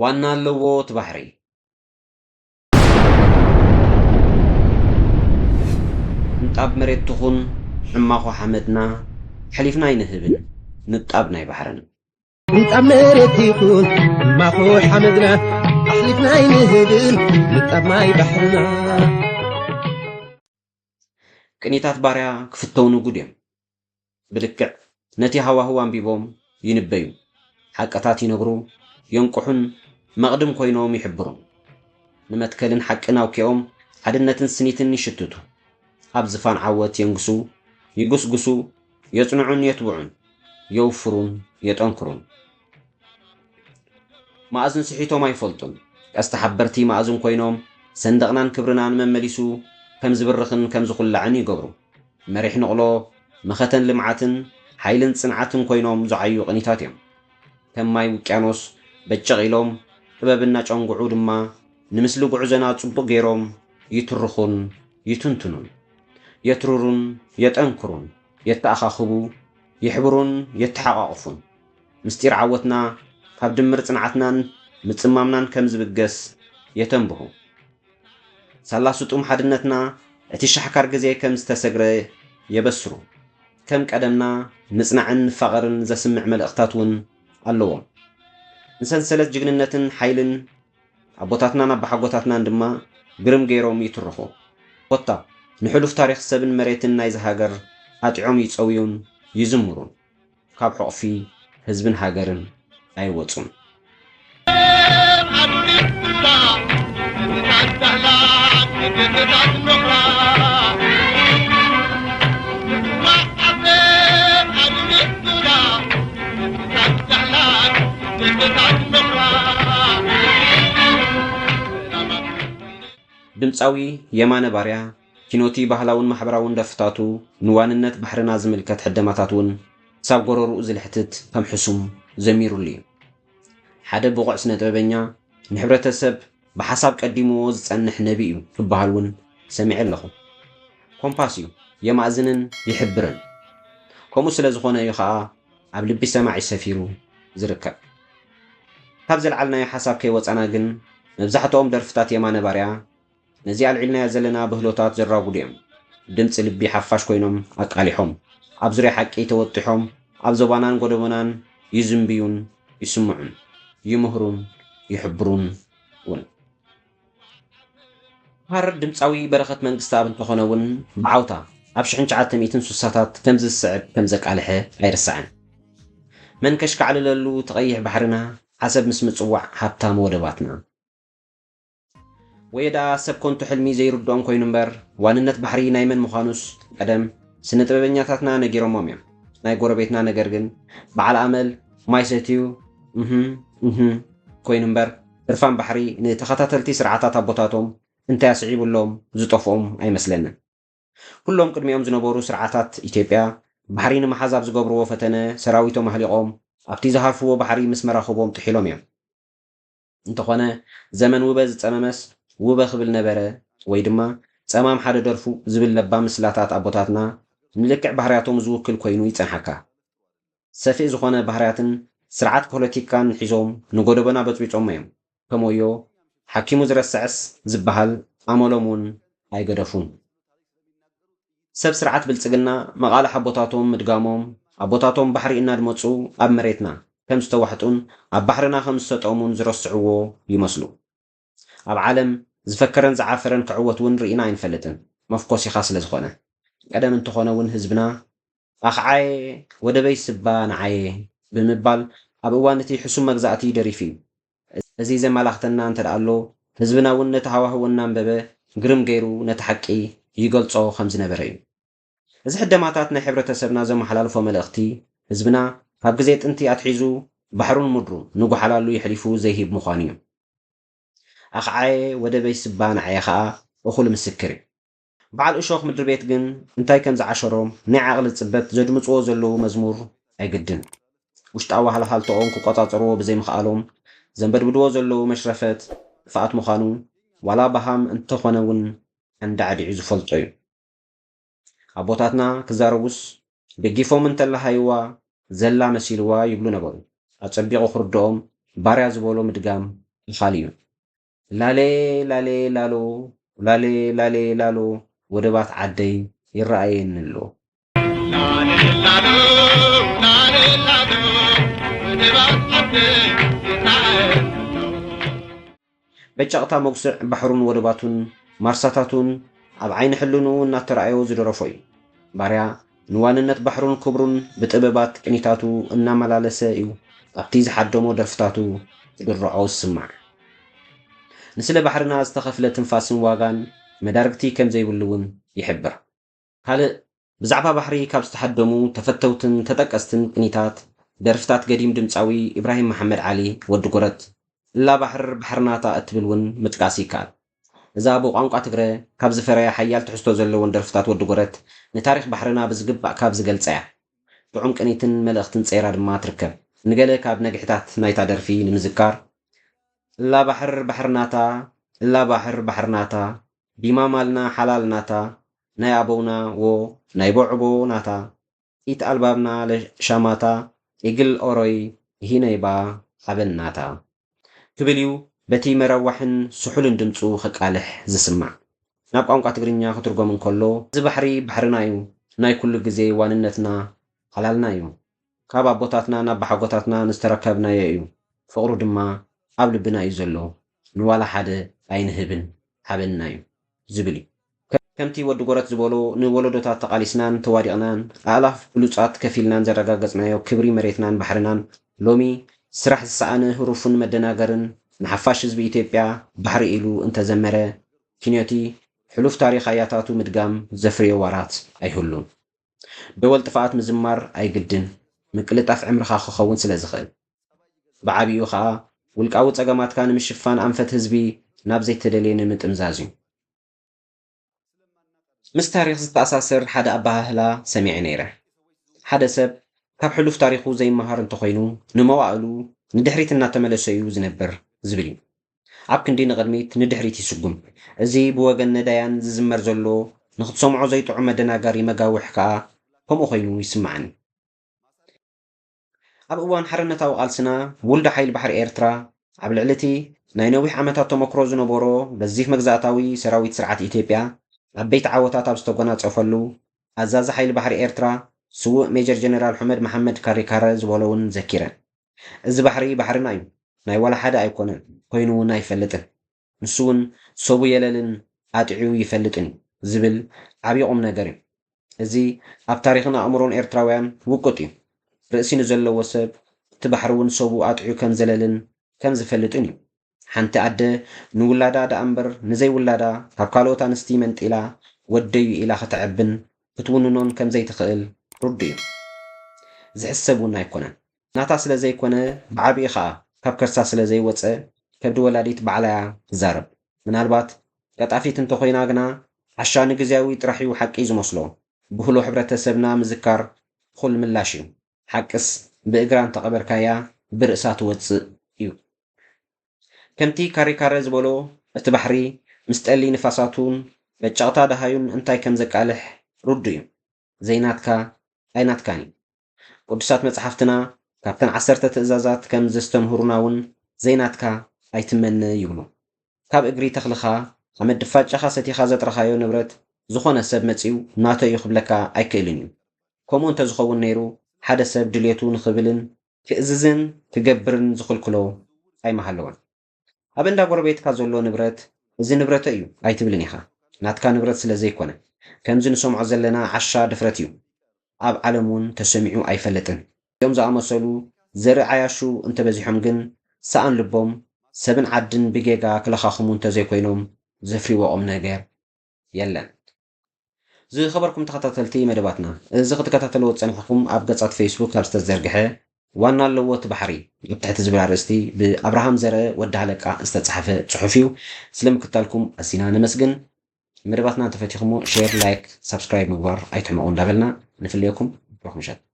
ዋና ኣለዎ እቲ ባሕሪ። ንጣብ መሬት ትኹን ሕማኾ ሓመድና ኣሕሊፍና ኣይንህብን፣ ንጣብ ናይ ባሕርን። ንጣብ መሬት ይኹን ሕማኾ ሓመድና ኣሕሊፍና ኣይንህብን፣ ንጣብ ናይ ባሕርና። ቅኒታት ባርያ ክፍተው ንጉድ እዮም። ብልክዕ ነቲ ሃዋህው ኣንቢቦም ይንበዩ። ሓቅታት ይነግሩ፣ የንቁሑን መቕድም ኮይኖም ይሕብሩ። ንመትከልን ሓቅን ኣውኪኦም ሓድነትን ስኒትን ይሽትቱ። ኣብ ዝፋን ዓወት የንግሱ፣ ይጉስጉሱ፣ የጽንዑን የትብዑን፣ የውፍሩን የጠንክሩን። መኣዝን ስሒቶም ኣይፈልጡን። ቀስቲ ሓበርቲ መኣዝን ኮይኖም ሰንደቕናን ክብርናን መመሊሱ ከም ዝብርኽን ከም ዝኹላዕን ይገብሩ። መሪሕ ንቕሎ፣ መኸተን ልምዓትን ሓይልን ጽንዓትን ኮይኖም ዝዓዩ ቅኒታት እዮም። ከም ማይ ውቅያኖስ በጨቕ ኢሎም፣ ጥበብ እናጨንጉዑ ድማ ንምስሊ ጉዕዞና ጽቡቕ ገይሮም ይትርኹን ይትንትኑን። የትርሩን የጠንክሩን፣ የተኣኻኽቡ፣ ይሕብሩን የተሓቋቕፉን። ምስጢር ዓወትና ካብ ድምር ጽንዓትናን ምጽማምናን ከም ዝብገስ የተንብሁ። ሳላ ስጡም ሓድነትና እቲ ሻሕካር ግዜ ከም ዝተሰግረ የበስሩ። ከም ቀደምና ንጽናዕን ንፋቐርን ዘስምዕ መልእኽታት እውን ኣለዎም። ንሰንሰለት ጅግንነትን ሓይልን ኣቦታትናን ኣባሓጎታትናን ድማ ግርም ገይሮም ይትርኹ። ኮታ ንሕሉፍ ታሪኽ ሰብን መሬትን ናይዚ ሃገር ኣጢዖም ይጸውዩን ይዝምሩን። ካብ ሕቑፊ ህዝብን ሃገርን ኣይወጹን። ድምጻዊ የማነ ባርያ ኪኖቲ ባህላውን ማሕበራውን ደርፍታቱ ንዋንነት ባሕርና ዝምልከት ሕደማታት እውን ክሳብ ጎረርኡ ዝልሕትት ከም ሕሱም ዘሚሩሉ እዩ። ሓደ ብቑዕ ስነ ጥበበኛ ንሕብረተሰብ ብሓሳብ ቀዲምዎ ዝጸንሕ ነቢ እዩ ክበሃል እውን ሰሚዐ ኣለኹ። ኮምፓስ እዩ፣ የማእዝንን ይሕብርን። ከምኡ ስለ ዝኾነ እዩ ኸኣ ኣብ ልቢ ሰማዒ ሰፊሩ ዝርከብ። ካብ ዘልዓልናዮ ሓሳብ ከይወጻና ግን፣ መብዛሕትኦም ደርፍታት የማነ ባርያ ነዚ ኣልዒልናዮ ዘለና ብህሎታት ዘራጉዱ እዮም። ድምጺ ልቢ ሓፋሽ ኮይኖም ኣቃሊሖም፣ ኣብ ዙርያ ሓቂ ተወጢሖም፣ ኣብ ዞባናን ጎደቦናን ይዝንብዩን ይስምዑን፣ ይምህሩን ይሕብሩን እውን። ሃር ድምጻዊ በረኸት መንግስተኣብ እንተኾነ እውን፣ ብዓውታ ኣብ ሽሕን ትሽዓተ ሚእትን ስሳታት ከምዚ ዝስዕብ ከም ዘቃልሐ ኣይርሳዕን። መን ከሽካዕልለሉ እቲ ቀይሕ ባሕርና፣ ዓሰብ ምስ ምጽዋዕ ሃብታም ወደባትና። ወየ ደኣ ሰብ ኮንቱ ሕልሚ ዘይርድኦም ኮይኑ እምበር፣ ዋንነት ባሕሪ ናይ መን ምዃኑስ ቀደም ስነ ጥበበኛታትና ነጊሮሞም እዮም። ናይ ጎረቤትና ነገር ግን በዓል ኣመል ማይ ሰትዩ እህ እህ ኮይኑ እምበር፣ ትርፋን ባሕሪ ንተኸታተልቲ ስርዓታት ኣቦታቶም እንታይ ኣስዒቡሎም ዝጠፍኦም ኣይመስለንን። ኩሎም ቅድሚኦም ዝነበሩ ስርዓታት ኢትዮጵያ ባሕሪ ንምሓዝ ኣብ ዝገብርዎ ፈተነ ሰራዊቶም ኣህሊቖም ኣብቲ ዝሃርፍዎ ባሕሪ ምስ መራኽቦም ጥሒሎም እዮም። እንተኾነ ዘመን ውበ ዝጸመመስ ውበ ክብል ነበረ፣ ወይ ድማ ጸማም ሓደ ደርፉ ዝብል ለባም ምስላታት ኣቦታትና ንልክዕ ባህርያቶም ዝውክል ኮይኑ ይጸንሓካ። ሰፊእ ዝኾነ ባህርያትን ስርዓት ፖለቲካን ሒዞም ንጎደቦና በጽቢጾሞ እዮም። ከም ወዮ ሓኪሙ ዝረስዕስ ዝበሃል ኣመሎም እውን ኣይገደፉን። ሰብ ስርዓት ብልጽግና መቓልሕ ኣቦታቶም ምድጋሞም፣ ኣቦታቶም ባሕሪ እናድመጹ ኣብ መሬትና ከም ዝተዋሕጡን ኣብ ባሕርና ከም ዝሰጠሙን ዝረስዕዎ ይመስሉ። ኣብ ዓለም ዝፈከረን ዝዓፈረን ክዕወት እውን ርኢና ኣይንፈልጥን፣ መፍኮሲኻ ስለ ዝኾነ። ቀደም እንተኾነ እውን ህዝብና ኣኽዓየ ወደበይ ስባ ንዓየ ብምባል ኣብ እዋን እቲ ሕሱም መግዛእቲ ደሪፉ እዩ። እዚ ዘመላኽተና እንተ ደኣ ኣሎ፣ ህዝብና እውን ነቲ ሃዋህው እናንበበ ግርም ገይሩ ነቲ ሓቂ ይገልጾ ከም ዝነበረ እዩ። እዚ ሕደማታት ናይ ሕብረተሰብና ዘመሓላልፎ መልእኽቲ፣ ህዝብና ካብ ግዜ ጥንቲ ኣትሒዙ ባሕሩን ምድሩን ንጎሓላሉ የሕሊፉ ዘይህብ ምዃኑ እዩ። ኣኽዓየ ወደበይ ስባ ንዓየ ኸኣ እኹል ምስክር እዩ። በዓል እሾኽ ምድሪ ቤት ግን እንታይ ከም ዝዓሸሮም ናይ ዓቕሊ ጽበት ዘድምጽዎ ዘለዉ መዝሙር ኣይግድን። ውሽጣዊ ሃልሃልትኦም ክቆጻጸርዎ ብዘይምኽኣሎም ዘንበድብድዎ ዘለዉ መሽረፈት ጥፍኣት ምዃኑ ዋላ በሃም እንተኾነ እውን ኣንዳዕዲዑ ዝፈልጦ እዩ። ኣቦታትና ክዛረቡስ ደጊፎም እንተለሃይዋ ዘላ መሲልዋ ይብሉ ነበሩ። ኣጸቢቑ ክርድኦም ባርያ ዝበሎ ምድጋም ኣኻሊ እዩ። ላሌ ላሌ ላሎ፣ ላሌ ላሌ ላሎ፣ ወደባት ዓደይ ይረኣየኒ ኣሎ። በጨቕታ መጉስዕ ባሕሩን ወደባቱን ማርሳታቱን ኣብ ዓይኒ ሕልንኡ እናተራእዮ ዝደረፎ እዩ። ባርያ ንዋንነት ባሕሩን ክብሩን ብጥበባት ቅኒታቱ እናመላለሰ እዩ ኣብቲ ዝሓደሞ ደርፍታቱ ክድርዖ ዝስማዕ። ንስለ ባሕርና ዝተኸፍለ ትንፋስን ዋጋን መዳርግቲ ከም ዘይብሉ እውን ይሕብር። ካልእ ብዛዕባ ባሕሪ ካብ ዝተሓደሙ ተፈተውትን ተጠቀስትን ቅኒታት ደርፍታት ገዲም ድምፃዊ ኢብራሂም መሓመድ ዓሊ ወዲ ጎረት፣ እላ ባሕር ባሕርናታ እትብል እውን ምጥቃስ ይከኣል። እዛ ብቋንቋ ትግረ ካብ ዝፈረያ ሓያል ትሕዝቶ ዘለወን ደርፍታት ወዲ ጎረት፣ ንታሪኽ ባሕርና ብዝግባእ ካብ ዝገልጻ እያ። ጥዑም ቅኒትን መልእኽትን ጸይራ ድማ ትርከብ። ንገለ ካብ ነግሕታት ናይታ ደርፊ ንምዝካር፣ እላ ባሕር ባሕርናታ፣ እላ ባሕር ባሕርናታ፣ ዲማማልና ሓላልናታ፣ ናይ ኣበውና ዎ ናይ ቦዕቦ ናታ፣ ኢት ኣልባብና ለሻማታ፣ ኢግል ኦሮይ ሂነይባ ሓበን ናታ ክብል እዩ በቲ መረዋሕን ስሑልን ድምፁ ከቃልሕ ዝስማዕ። ናብ ቋንቋ ትግርኛ ክትርጎም እንከሎ፣ እዚ ባሕሪ ባሕርና እዩ፣ ናይ ኩሉ ግዜ ዋንነትና ሓላልና እዩ፣ ካብ ኣቦታትና ናብ ብሓጎታትና ንዝተረከብናዮ እዩ፣ ፍቕሩ ድማ ኣብ ልብና እዩ ዘሎ፣ ንዋላ ሓደ ኣይንህብን፣ ሓበንና እዩ ዝብል እዩ። ከምቲ ወዲ ጎረት ዝበሎ፣ ንወለዶታት ተቓሊስናን ተዋዲቕናን፣ ኣእላፍ ብሉጻት ከፊልናን ዘረጋገጽናዮ ክብሪ መሬትናን ባሕርናን፣ ሎሚ ስራሕ ዝሰኣነ ህሩፍን መደናገርን ንሓፋሽ ህዝቢ ኢትዮጵያ ባሕሪ ኢሉ እንተዘመረ፣ ኪንዮቲ ሕሉፍ ታሪኽ ኣያታቱ ምድጋም ዘፍርዮ ዋራት ኣይህሉን። ደወል ጥፍኣት ምዝማር ኣይግድን፣ ምቅልጣፍ ዕምርኻ ክኸውን ስለ ዝኽእል። ብዓቢኡ ኸኣ፣ ውልቃዊ ጸገማትካ ንምሽፋን ኣንፈት ህዝቢ ናብ ዘይተደልየ ንምጥምዛዝ እዩ። ምስ ታሪኽ ዝተኣሳሰር ሓደ ኣበሃህላ ሰሚዐ ነይረ። ሓደ ሰብ ካብ ሕሉፍ ታሪኹ ዘይመሃር እንተኾይኑ፣ ንመዋእሉ ንድሕሪት እናተመለሰ እዩ ዝነብር ዝብል እዩ። ኣብ ክንዲ ንቕድሚት ንድሕሪት ይስጉም። እዚ ብወገን ነዳያን ዝዝመር ዘሎ ንኽትሰምዖ ዘይጥዑም መደናጋሪ መጋውሕ ከኣ ከምኡ ኮይኑ ይስምዓኒ። ኣብ እዋን ሓርነታዊ ቃልስና ውልዶ ሓይሊ ባሕሪ ኤርትራ ኣብ ልዕሊ እቲ ናይ ነዊሕ ዓመታት ተመክሮ ዝነበሮ ገዚፍ መግዛእታዊ ሰራዊት ስርዓት ኢትዮጵያ ዓበይቲ ዓወታት ኣብ ዝተጎናጸፈሉ ኣዛዚ ሓይሊ ባሕሪ ኤርትራ ስዉእ ሜጀር ጀነራል ሑመድ መሓመድ ካሪካረ ዝበሎ እውን ዘኪረ። እዚ ባሕሪ ባሕርና እዩ፣ ናይ ዋላ ሓደ ኣይኮነን፣ ኮይኑ እውን ኣይፈልጥን። ንሱ እውን ሰቡ የለልን ኣጥዕዩ ይፈልጥን እዩ ዝብል ዓብዪ ቁም ነገር እዩ። እዚ ኣብ ታሪኽን ኣእምሮን ኤርትራውያን ውቁጥ እዩ። ርእሲ ንዘለዎ ሰብ እቲ ባሕሪ እውን ሰቡ ኣጥዕዩ ከም ዘለልን ከም ዝፈልጥን እዩ። ሓንቲ ኣደ ንውላዳ ደኣ እምበር ንዘይውላዳ ካብ ካልኦት ኣንስቲ መንጢላ ወደዩ ኢላ ከተዕብን ክትውንኖን ከም ዘይትኽእል ርዱእ እዩ። ዝሕሰብ እውን ኣይኮነን። ናታ ስለ ዘይኮነ ብዓቢኡ ኸኣ ካብ ከርሳ ስለ ዘይወጸ ከብዲ ወላዲት ባዕላያ ትዛረብ። ምናልባት ቀጣፊት እንተኾይና ግና ዓሻ ንግዝያዊ ጥራሕ እዩ ሓቂ ዝመስሎ። ብህሎ ሕብረተሰብና ምዝካር እኹል ምላሽ እዩ። ሓቅስ ብእግራ እንተቐበርካያ ብርእሳ ትወጽእ እዩ። ከምቲ ካሪካረ ዝበሎ እቲ ባሕሪ ምስ ጠሊ ንፋሳቱን በጨቕታ ደሃዩን እንታይ ከም ዘቃልሕ ርዱእ እዩ። ዘይናትካ ኣይናትካን እዩ። ቅዱሳት መጽሓፍትና ካብተን ዓሰርተ ትእዛዛት ከም ዘስተምህሩና እውን ዘይናትካ ኣይትመነ ይብሉ። ካብ እግሪ ተኽልኻ ሓመድ ድፋጫኻ ሰቲኻ ዘጥረኻዮ ንብረት ዝኾነ ሰብ መጺኡ ናተይ እዩ ክብለካ ኣይክእልን እዩ። ከምኡ እንተዝኸውን ነይሩ ሓደ ሰብ ድሌቱ ንኽብልን ክእዝዝን ክገብርን ዝኽልክሎ ኣይምሃለወን። ኣብ እንዳ ጎረቤትካ ዘሎ ንብረት እዚ ንብረተይ እዩ ኣይትብልን ኢኻ። ናትካ ንብረት ስለ ዘይኮነ። ከምዚ ንሰምዖ ዘለና ዓሻ ድፍረት እዩ። ኣብ ዓለም እውን ተሰሚዑ ኣይፈልጥን። እዚኦም ዝኣመሰሉ ዘርኢ ዓያሹ እንተበዚሖም ግን ሰኣን ልቦም ሰብን ዓድን ብጌጋ ክለኻኽሙ እንተዘይኮይኖም ዘፍርይዎ ቁም ነገር የለን። ዝኸበርኩም ተኸታተልቲ መደባትና፣ እዚ ክትከታተልዎ ዝጸናሕኩም ኣብ ገጻት ፌስቡክ ካብ ዝተዘርግሐ ዋና ኣለዎ እቲ ባሕሪ ኣብ ትሕቲ ዝብል ኣርእስቲ ብኣብርሃም ዘርአ ወዲ ሃለቃ ዝተጻሕፈ ጽሑፍ እዩ። ስለ ምክታልኩም ኣዚና ነመስግን። መደባትና እንተፈቲኹሞ ሼር፣ ላይክ፣ ሳብስክራይብ ምግባር ኣይትሕመቑ እንዳበልና ንፍልየኩም። ብሩኽ ምሸት።